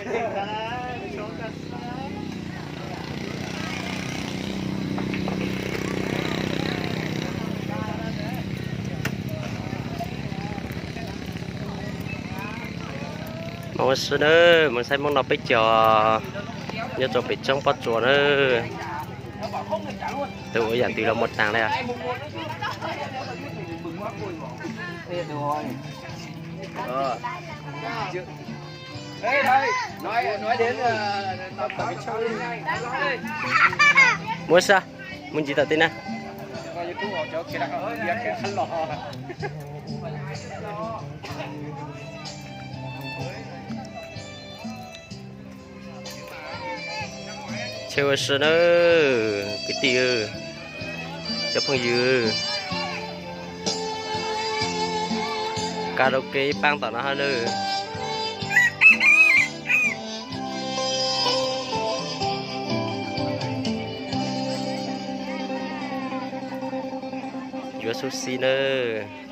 Mas ua si na, mus saib Hmoob no peb cov nyob rau pem roob Pob Tsuas na. Tus ua yam twg los muaj taag li. Muab sa, mus ntsis tom teb na. Tsheb ua si na, kwv tij, cov phooj ywg, karaoke ib paab tom no hab lawm. Yuav xub xib nawb.